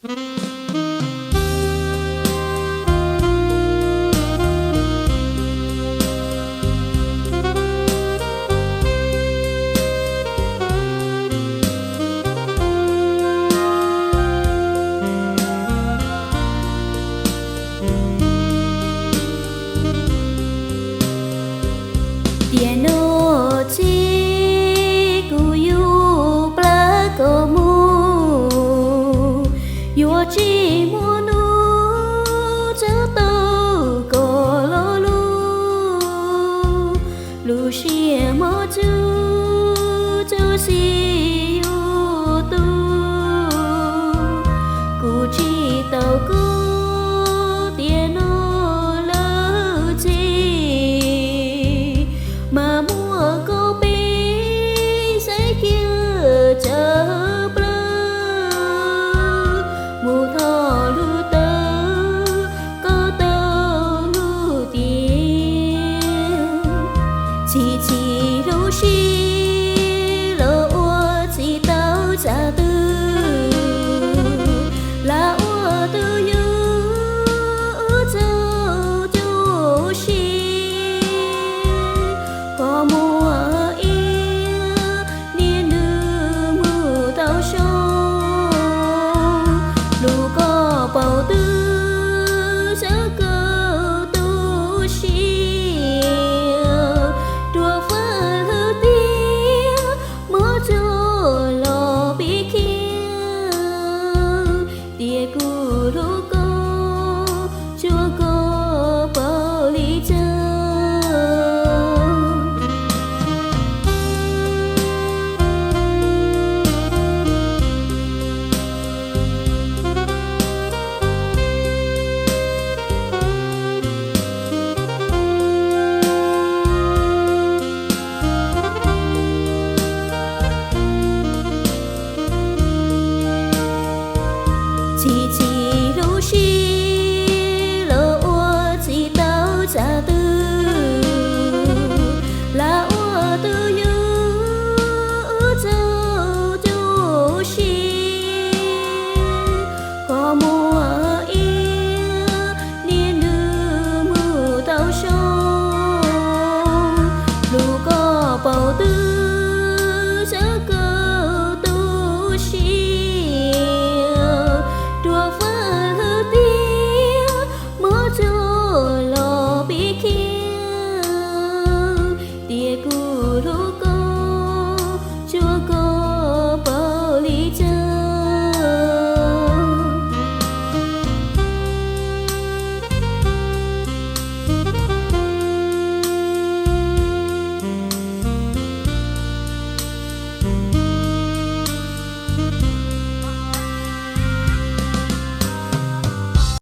Tiam nuav txhij kuv yug plawg koj mus, yuav tsis muaj nub txhawb tau koj lo lus. Lub siab mob txug txug xis yuav tu, kuv tsis tau koj tiam no lawm txhij, mas muaj koj peb xaiv kiag tsawv plawg. Mus thov lug tawm koj tau lub tiam, txhij txhij lub sij los ua txhij tau txaj twg, lam ua tug yug ua txaug cuaj si. Qhov muag ib niaj nug mus tau soo, lug koj paub twg xav kawm tu siab, dua fawb lug tiag mob txug los pib khiav, tiam kuv hlub koj tsuas koj paub li cas. Txhij